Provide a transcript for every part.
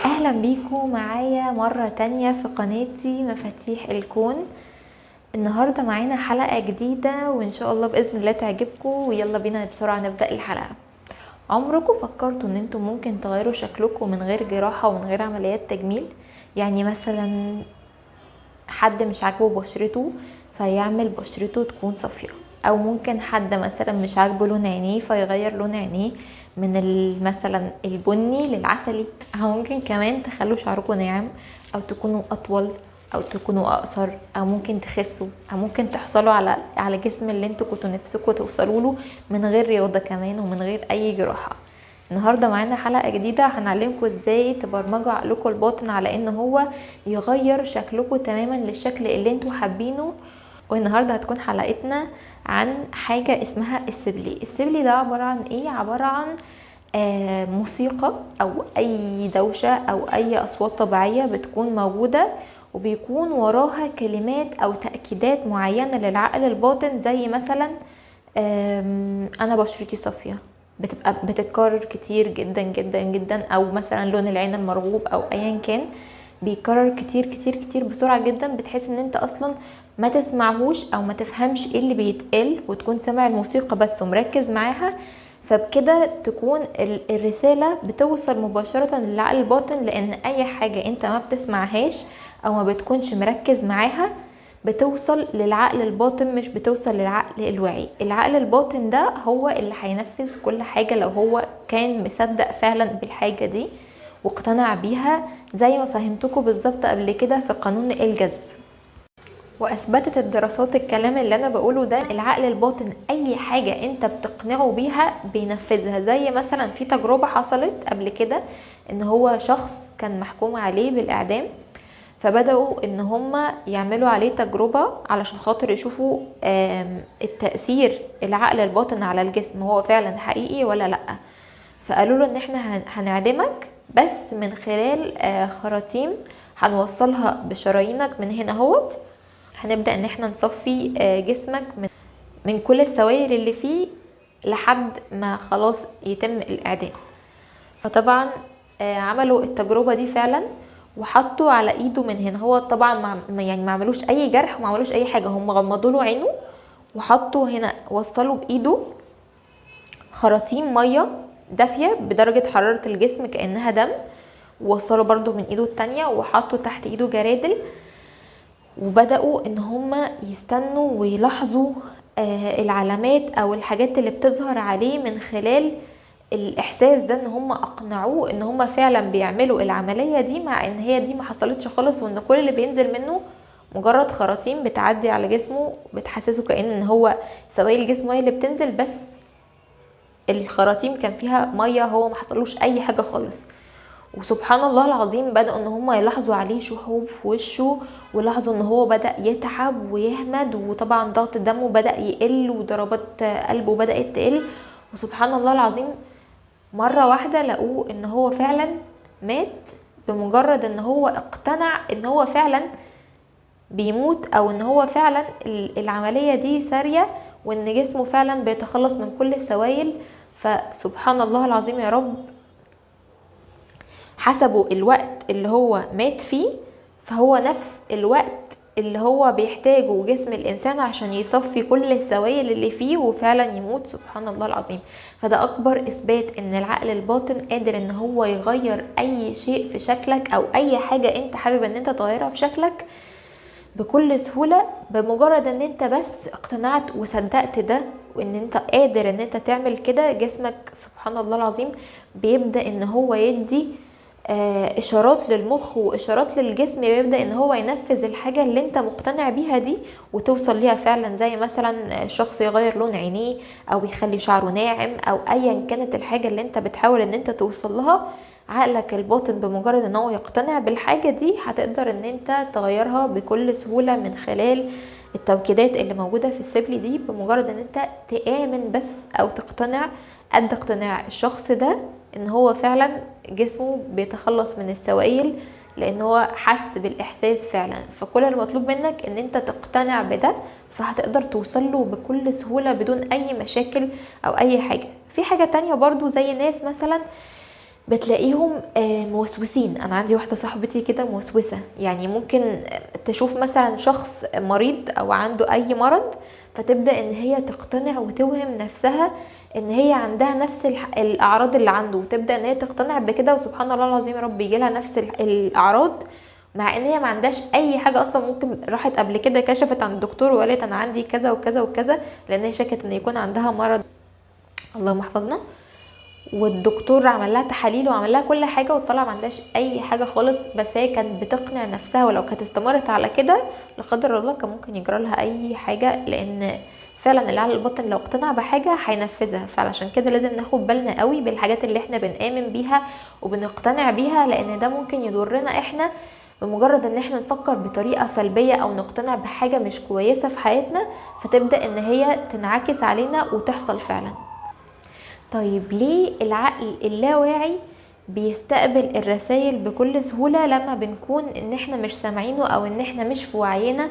اهلا بيكم معايا مرة تانية في قناتي مفاتيح الكون. النهاردة معانا حلقة جديدة وان شاء الله بإذن الله تعجبكم، ويلا بينا بسرعة نبدأ الحلقة. عمركم فكرتوا ان انتم ممكن تغيروا شكلكم من غير جراحة ومن غير عمليات تجميل؟ يعني مثلا حد مش عاجبه بشرته فيعمل بشرته تكون صافية، او ممكن حد مثلا مش عاجبه لون عينيه فيغير لون عينيه من مثلا البني للعسلي، او ممكن كمان تخلوا شعركم ناعم او تكونوا اطول او تكونوا اقصر، او ممكن تخسوا، او ممكن تحصلوا على جسم اللي انتوا كنتوا نفسكم توصلوا له من غير رياضة كمان ومن غير اي جراحة. النهارده معانا حلقة جديدة هنعلمكم ازاي تبرمجوا عقلكم الباطن على ان هو يغير شكلكم تماما للشكل اللي انتوا حابينه. والنهارده هتكون حلقتنا عن حاجة اسمها السبلي. السبلي ده عبارة عن ايه؟ عبارة عن موسيقى او اي دوشة او اي اصوات طبيعية بتكون موجودة، وبيكون وراها كلمات او تأكيدات معينة للعقل الباطن، زي مثلا انا بشرتي صافية، بتبقى بتتكرر كتير جدا جدا جدا، او مثلا لون العين المرغوب او ايا كان بيكرر كتير كتير كتير بسرعة جدا، بتحس ان انت اصلا ما تسمعهوش او ما تفهمش ايه اللي بيتقال، وتكون سامع الموسيقى بس ومركز معاها، فبكده تكون الرسالة بتوصل مباشرة للعقل الباطن، لان اي حاجة انت ما بتسمعهاش او ما بتكونش مركز معاها بتوصل للعقل الباطن، مش بتوصل للعقل الواعي. العقل الباطن ده هو اللي هينفذ كل حاجة لو هو كان مصدق فعلا بالحاجة دي واقتنع بيها، زي ما فهمتكم بالظبط قبل كده في قانون الجذب. واثبتت الدراسات الكلام اللي انا بقوله ده، العقل الباطن اي حاجة انت بتقنعه بيها بينفذها. زي مثلا في تجربة حصلت قبل كده ان هو شخص كان محكوم عليه بالاعدام، فبدأوا ان هم يعملوا عليه تجربة علشان خاطر يشوفوا التأثير العقل الباطن على الجسم هو فعلا حقيقي ولا لأ. فقالوا له ان احنا هنعدمك بس من خلال خراطيم هنوصلها بشرايينك من هنا اهوت، هنبدأ ان احنا نصفي جسمك من كل السوائل اللي فيه لحد ما خلاص يتم الاعدام. فطبعا عملوا التجربة دي فعلا وحطوا على ايده من هنا، هو طبعا ما عملوش اي جرح وما عملوش اي حاجة، هم غمضوا له عينه وحطوا هنا، وصلوا بايده خراطيم مية دافية بدرجة حرارة الجسم كأنها دم، ووصلوا برضو من ايده التانية وحطوا تحت ايده جرادل، وبدأوا ان هما يستنوا ويلاحظوا العلامات او الحاجات اللي بتظهر عليه من خلال الاحساس ده، ان هما اقنعوه ان هما فعلا بيعملوا العملية دي، مع ان هي دي ما حصلتش خالص، وان كل اللي بينزل منه مجرد خراطيم بتعدي على جسمه بتحسسه كأن ان هو سوائل جسمه هي اللي بتنزل، بس الخراطيم كان فيها مية، هو ما حصلوش اي حاجة خالص. وسبحان الله العظيم بدأوا ان هم يلاحظوا عليه شحوب في وشه، ولاحظوا ان هو بدأ يتعب ويهمد، وطبعا ضغط دمه بدأ يقل وضربات قلبه بدأت تقل، وسبحان الله العظيم مرة واحدة لقوه ان هو فعلا مات، بمجرد ان هو اقتنع ان هو فعلا بيموت، او ان هو فعلا العملية دي سارية، وان جسمه فعلا بيتخلص من كل السوائل. فسبحان الله العظيم يا رب، حسبوا الوقت اللي هو مات فيه فهو نفس الوقت اللي هو بيحتاجه جسم الإنسان عشان يصفي كل السوائل اللي فيه وفعلا يموت. سبحان الله العظيم. فده أكبر إثبات إن العقل الباطن قادر إن هو يغير أي شيء في شكلك أو أي حاجة أنت حابب إن أنت تغيرها في شكلك بكل سهولة، بمجرد إن أنت بس اقتنعت وصدقت ده وإن أنت قادر إن أنت تعمل كده. جسمك سبحان الله العظيم بيبدأ إن هو يدي اشارات للمخ واشارات للجسم، بيبدا ان هو ينفذ الحاجه اللي انت مقتنع بيها دي وتوصل ليها فعلا. زي مثلا شخص يغير لون عينيه او يخلي شعره ناعم او ايا كانت الحاجه اللي انت بتحاول ان انت توصل لها، عقلك الباطن بمجرد ان هو يقتنع بالحاجه دي هتقدر ان انت تغيرها بكل سهوله من خلال التوكيدات اللي موجوده في السبلي دي، بمجرد ان انت تآمن بس او تقتنع قد اقتناع الشخص ده ان هو فعلا جسمه بيتخلص من السوائل لان هو حس بالاحساس فعلا. فكل المطلوب منك ان انت تقتنع بده، فهتقدر توصل له بكل سهولة بدون اي مشاكل او اي حاجة. في حاجة تانية برضو، زي ناس مثلا بتلاقيهم موسوسين. انا عندي واحدة صاحبتي كده موسوسه، يعني ممكن تشوف مثلا شخص مريض او عنده اي مرض، فتبدا ان هي تقتنع وتوهم نفسها ان هي عندها نفس الاعراض اللي عنده، وتبدا ان هي تقتنع بكده، وسبحان الله العظيم يا رب يجيلها نفس الاعراض، مع ان هي ما عندهاش اي حاجة اصلا. ممكن راحت قبل كده كشفت عند الدكتور وقالت انا عندي كذا وكذا وكذا، لان هي شكت ان يكون عندها مرض، اللهم احفظنا، والدكتور عمل لها تحاليل وعمل لها كل حاجة وطلع ما عندهاش اي حاجة خالص، بس هي كانت بتقنع نفسها، ولو كانت استمرت على كده لا قدر الله كان ممكن يجرى لها اي حاجة، لان فعلا العقل الباطن لو اقتنع بحاجة هينفذها. فعلشان كده لازم ناخد بالنا قوي بالحاجات اللي احنا بنآمن بيها وبنقتنع بيها، لان ده ممكن يضرنا احنا بمجرد ان احنا نفكر بطريقة سلبية او نقتنع بحاجة مش كويسة في حياتنا، فتبدا ان هي تنعكس علينا وتحصل فعلا. طيب ليه العقل اللاواعي بيستقبل الرسائل بكل سهولة لما بنكون ان احنا مش سامعينه او ان احنا مش في وعينا،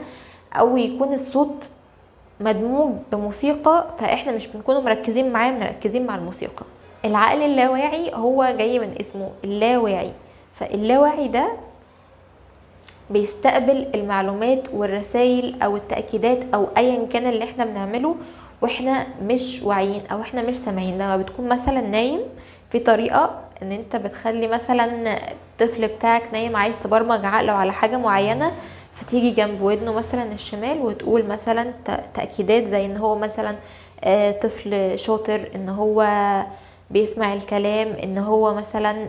او يكون الصوت مدموج بموسيقى فاحنا مش بنكون مركزين معاه، مركزين مع الموسيقى؟ العقل اللاواعي هو جاي من اسمه اللاواعي، فاللاواعي ده بيستقبل المعلومات والرسائل او التأكيدات او ايا كان اللي احنا بنعمله واحنا مش واعيين او احنا مش سامعين. لما بتكون مثلا نايم، في طريقة ان انت بتخلي مثلا الطفل بتاعك نايم عايز تبرمج عقله على حاجة معينة، فتيجي جنب ودنه مثلا الشمال وتقول مثلا تأكيدات زي ان هو مثلا طفل شاطر، ان هو بيسمع الكلام، ان هو مثلا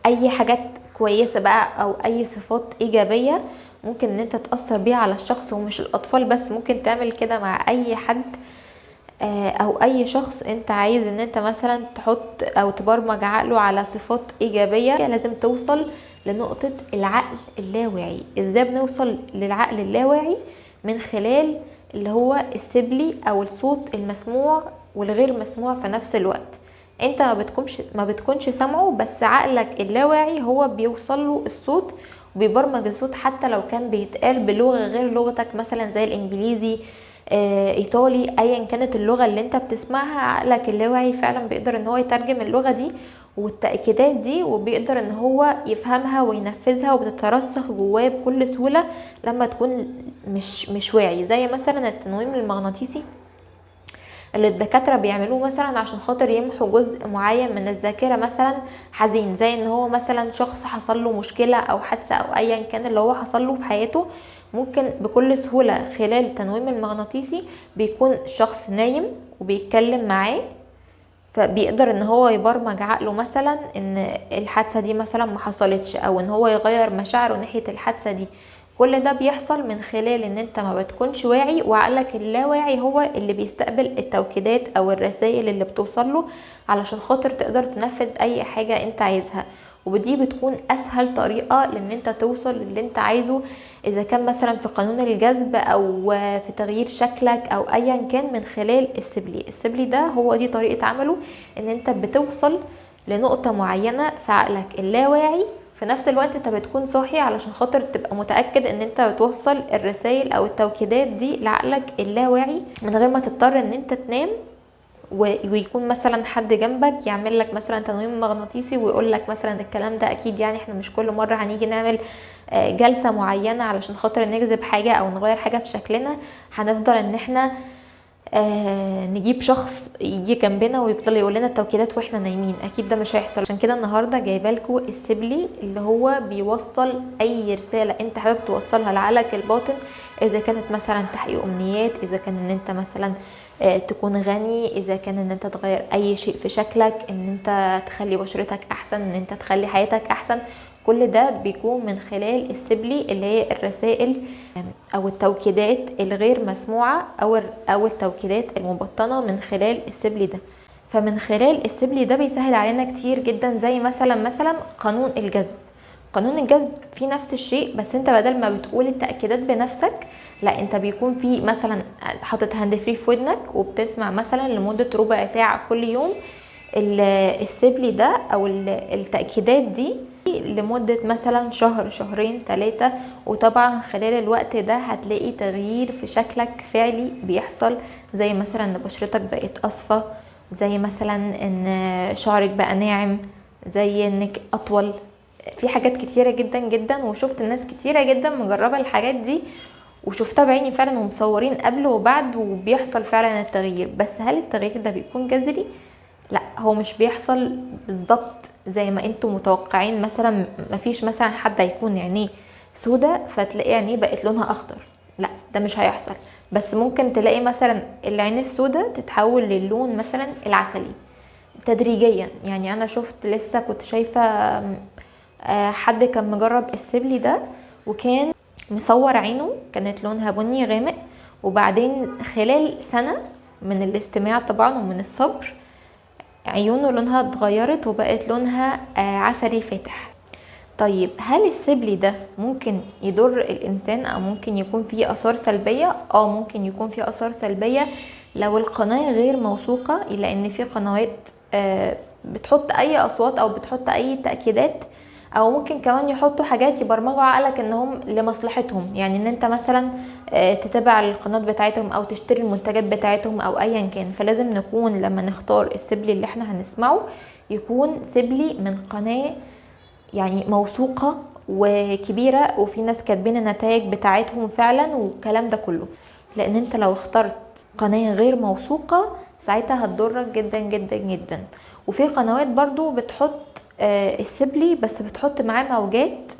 اي حاجات كويسة بقى او اي صفات ايجابية ممكن ان انت تأثر بيها على الشخص. ومش الاطفال بس، ممكن تعمل كده مع اي حد او اي شخص انت عايز ان انت مثلا تحط او تبرمج عقله على صفات ايجابية. لازم توصل لنقطة العقل اللاواعي. ازاي بنوصل للعقل اللاواعي؟ من خلال اللي هو السبلي او الصوت المسموع والغير مسموع في نفس الوقت. انت ما بتكونش سامعه، بس عقلك اللاواعي هو بيوصل له الصوت وبيبرمج الصوت، حتى لو كان بيتقال بلغة غير لغتك، مثلا زي الانجليزي، ايطالي، ايا كانت اللغة اللي انت بتسمعها، عقلك اللاواعي فعلا بيقدر ان هو يترجم اللغة دي والتأكيدات دي، وبيقدر ان هو يفهمها وينفذها، وبتترسخ جواه بكل سهولة لما تكون مش واعي. زي مثلا التنويم المغناطيسي اللي الدكاترة بيعملوه مثلا عشان خاطر يمحوا جزء معين من الذاكرة مثلا حزين، زي ان هو مثلا شخص حصل له مشكلة او حادثة او ايا كان اللي هو حصل له في حياته، ممكن بكل سهولة خلال التنويم المغناطيسي بيكون شخص نايم وبيتكلم معاه، فبيقدر ان هو يبرمج عقله مثلا ان الحادثة دي مثلا ما حصلتش، او ان هو يغير مشاعره ناحية الحادثة دي. كل ده بيحصل من خلال ان انت ما بتكونش واعي، وعقلك اللاواعي هو اللي بيستقبل التوكيدات او الرسائل اللي بتوصل له علشان خاطر تقدر تنفذ اي حاجة انت عايزها. ودي بتكون اسهل طريقة لان انت توصل للي انت عايزه، اذا كان مثلا في قانون الجذب او في تغيير شكلك او ايا كان، من خلال السبلي. السبلي ده هو دي طريقة عمله، ان انت بتوصل لنقطة معينة في عقلك اللاواعي، في نفس الوقت انت بتكون صاحي علشان خاطر تبقى متأكد ان انت بتوصل الرسائل او التوكيدات دي لعقلك اللاواعي من غير ما تضطر ان انت تنام، ويكون مثلا حد جنبك يعمل لك مثلا تنويم مغناطيسي ويقول لك مثلا الكلام ده. اكيد يعني احنا مش كل مرة هنيجي نعمل جلسة معينة علشان خاطر نجذب حاجة او نغير حاجة في شكلنا، هنفضل ان احنا نجيب شخص يجي جنبنا ويفضل يقول لنا التوكيدات واحنا نايمين، اكيد ده مش هيحصل. عشان كده النهارده جايبه لكم السبلي اللي هو بيوصل اي رسالة انت حابب توصلها لعقلك الباطن، اذا كانت مثلا تحقيق امنيات، اذا كان ان انت مثلا تكون غني، اذا كان ان انت تغير اي شيء في شكلك، ان انت تخلي بشرتك احسن، ان انت تخلي حياتك احسن. كل ده بيكون من خلال السبلي اللي هي الرسائل او التوكيدات الغير مسموعة او التوكيدات المبطنة من خلال السبلي ده. فمن خلال السبلي ده بيسهل علينا كتير جدا، زي مثلا قانون الجذب. قانون الجذب في نفس الشيء، بس انت بدل ما بتقول التأكيدات بنفسك، لا انت بيكون في مثلا حاطط hand free في ودنك وبتسمع مثلا لمدة ربع ساعة كل يوم السبلي ده او التأكيدات دي لمدة مثلا شهر، شهرين، 3، وطبعا خلال الوقت ده هتلاقي تغيير في شكلك فعلي بيحصل، زي مثلا ان بشرتك بقت اصفى زي مثلا ان شعرك بقى ناعم، زي انك اطول، في حاجات كتيرة جدا جدا. وشفت ناس كتيرة جدا مجربة الحاجات دي وشفتها بعيني فعلا، ومصورين قبل وبعد، وبيحصل فعلا التغيير. بس هل التغيير ده بيكون جذري؟ لا، هو مش بيحصل بالظبط زي ما انتم متوقعين. مثلا مفيش مثلا حد هيكون عينيه سودا فتلاقي عينيه بقت لونها اخضر، لا ده مش هيحصل. بس ممكن تلاقي مثلا العين السودا تتحول للون مثلا العسلي تدريجيا. انا شفت لسه كنت شايفة، حد كان مجرب السبلي ده وكان مصور عينه كانت لونها بني غامق، وبعدين خلال سنة من الاستماع طبعا ومن الصبر عيونه لونها اتغيرت وبقت لونها عسلي فاتح. طيب هل السبلي ده ممكن يضر الإنسان أو ممكن يكون فيه آثار سلبية؟ ممكن يكون فيه آثار سلبية لو القناة غير موثوقة، لأن في قنوات بتحط أي أصوات أو بتحط أي تأكيدات، أو ممكن كمان يحطوا حاجات يبرمجوا عقلك إنهم لمصلحتهم، يعني إن أنت مثلا، تتابع القناة بتاعتهم أو تشتري المنتجات بتاعتهم أو أيا كان. فلازم نكون لما نختار السبلي اللي احنا هنسمعه يكون سبلي من قناة موثوقة وكبيرة، وفي ناس كاتبين النتائج بتاعتهم فعلا والكلام ده كله. لأن انت لو اخترت قناة غير موثوقة ساعتها هتضرك جدا جدا جدا. وفي قنوات برضو بتحط السبلي بس بتحط معاه موجات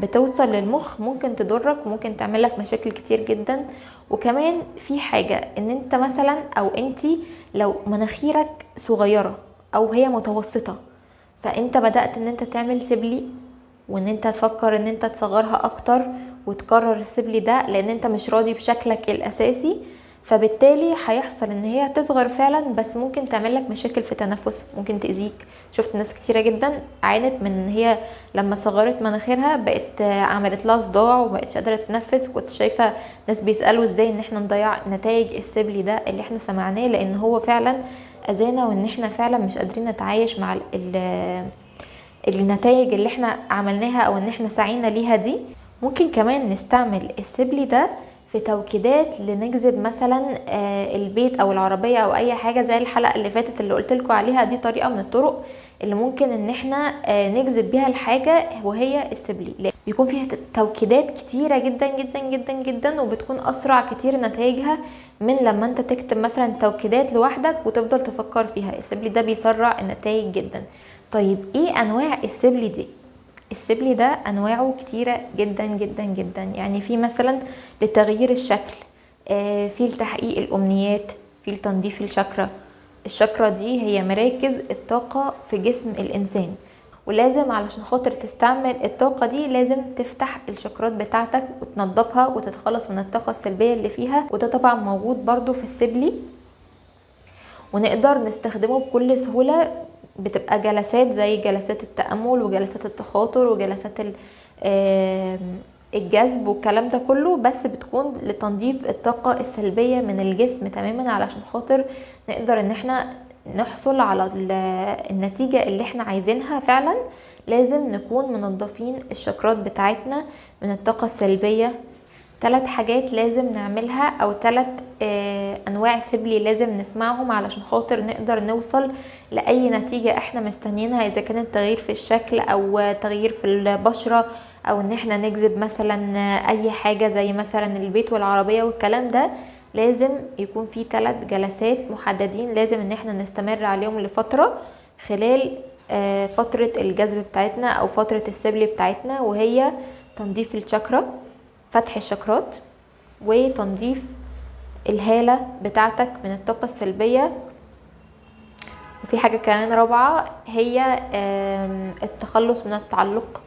بتوصل للمخ، ممكن تضرك وممكن تعمل لك مشاكل كتير جدا. وكمان في حاجة ان انت مثلا او انتي لو مناخيرك صغيرة او هي متوسطة، فانت بدأت ان انت تعمل سبلي وان انت تفكر ان انت تصغرها اكتر وتكرر السبلي ده لان انت مش راضي بشكلك الاساسي، فبالتالي هيحصل ان هي تصغر فعلا، بس ممكن تعمل لك مشاكل في التنفس، ممكن تأذيك. شفت ناس كتيرة جدا عانت من ان هي لما صغرت مناخيرها بقت عملت لها صداع ومبقتش قادرة تتنفس. وكنت شايفة ناس بيسألوا ازاي ان احنا نضيع نتائج السبلي ده اللي احنا سمعناه، لان هو فعلا اذانا وان احنا فعلا مش قادرين نتعايش مع النتائج اللي احنا عملناها او ان احنا سعينا ليها دي. ممكن كمان نستعمل السبلي ده في توكيدات لنجذب مثلا، البيت او العربية او اي حاجة، زي الحلقة اللي فاتت اللي قلت لكم عليها. دي طريقة من الطرق اللي ممكن ان احنا نجذب بيها الحاجة، وهي السبلي. لا، بيكون فيها توكيدات كتيرة جدا جدا جدا جدا، وبتكون اسرع كتير نتائجها من لما انت تكتب مثلا توكيدات لوحدك وتفضل تفكر فيها. السبلي ده بيسرع النتائج جدا. طيب ايه انواع السبلي دي؟ السبلي ده انواعه كتيرة جدا جدا جدا. في مثلا لتغيير الشكل، في لتحقيق الامنيات، في لتنظيف الشاكرا. الشاكرا دي هي مراكز الطاقة في جسم الانسان، ولازم علشان خاطر تستعمل الطاقة دي لازم تفتح الشاكرات بتاعتك وتنظفها وتتخلص من الطاقة السلبية اللي فيها، وده طبعا موجود برضو في السبلي ونقدر نستخدمه بكل سهولة. بتبقى جلسات زي جلسات التأمل وجلسات التخاطر وجلسات الجذب والكلام ده كله، بس بتكون لتنظيف الطاقة السلبية من الجسم تماما علشان خاطر نقدر ان احنا نحصل على النتيجة اللي احنا عايزينها فعلا. لازم نكون منظفين الشاكرات بتاعتنا من الطاقة السلبية. 3 حاجات لازم نعملها او 3، انواع سبلي لازم نسمعهم علشان خاطر نقدر نوصل لاي نتيجة احنا مستنيينها، اذا كانت تغيير في الشكل او تغيير في البشرة او ان احنا نجذب مثلا اي حاجة زي مثلا البيت والعربية والكلام ده. لازم يكون في 3 جلسات محددين لازم ان احنا نستمر عليهم لفترة خلال، فترة الجذب بتاعتنا او فترة السبلي بتاعتنا، وهي تنظيف الشاكرا، فتح الشاكرات، وتنظيف الهالة بتاعتك من الطاقة السلبية. وفي حاجة كمان رابعة هي، التخلص من التعلق،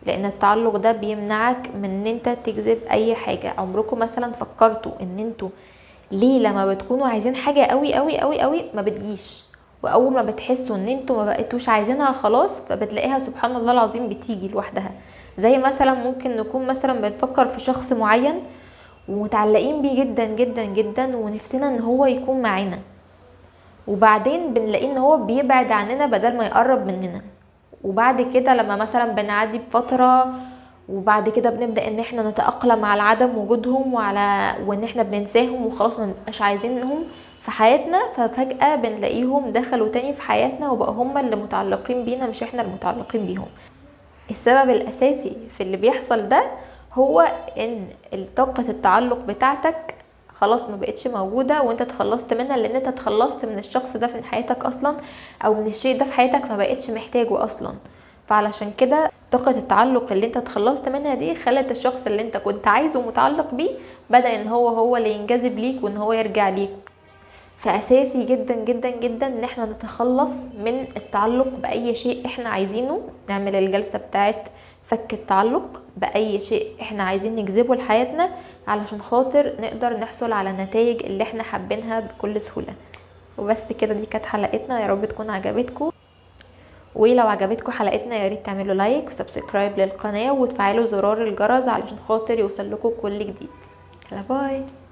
لان التعلق ده بيمنعك من ان انت تجذب اي حاجة. عمركم مثلا فكرتوا ان انتوا ليه لما بتكونوا عايزين حاجة قوي قوي قوي قوي ما بتجيش، واول ما بتحسوا ان انتوا ما بقيتوش عايزينها خلاص فبتلاقيها سبحان الله العظيم بتيجي لوحدها؟ زي مثلا ممكن نكون مثلا بنفكر في شخص معين ومتعلقين بيه جدا جدا جدا ونفسنا ان هو يكون معانا، وبعدين بنلاقيه ان هو بيبعد عننا بدل ما يقرب مننا. وبعد كده لما مثلا بنعدي بفترة وبعد كده بنبدأ ان احنا نتأقلم على عدم وجودهم وان احنا بننساهم وخلاص ما بنبقاش عايزينهم، في حياتنا، ففجأة بنلاقيهم دخلوا تاني في حياتنا وبقوا هم اللي متعلقين بينا مش احنا المتعلقين بيهم. السبب الأساسي في اللي بيحصل ده هو ان طاقة التعلق بتاعتك خلاص ما بقتش موجودة وانت اتخلصت منها، لان انت اتخلصت من الشخص ده في حياتك اصلا او من الشيء ده في حياتك، ما بقتش محتاجه اصلا. فعلشان كده طاقة التعلق اللي انت اتخلصت منها دي خلت الشخص اللي انت كنت عايزه متعلق بيه بدأ ان هو اللي ينجذب ليك وان هو يرجع ليك. فأساسي جدا جدا جدا ان احنا نتخلص من التعلق بأي شيء احنا عايزينه، نعمل الجلسة بتاعت فك التعلق بأي شيء احنا عايزين نجذبه لحياتنا علشان خاطر نقدر نحصل على النتائج اللي احنا حابينها بكل سهولة. وبس كده، دي كانت حلقتنا، يا رب تكون عجبتكم. ولو عجبتكم حلقتنا يا ريت تعملوا like و subscribe للقناة وتفعلوا زرار الجرس علشان خاطر يوصل لكم كل جديد. يلا bye.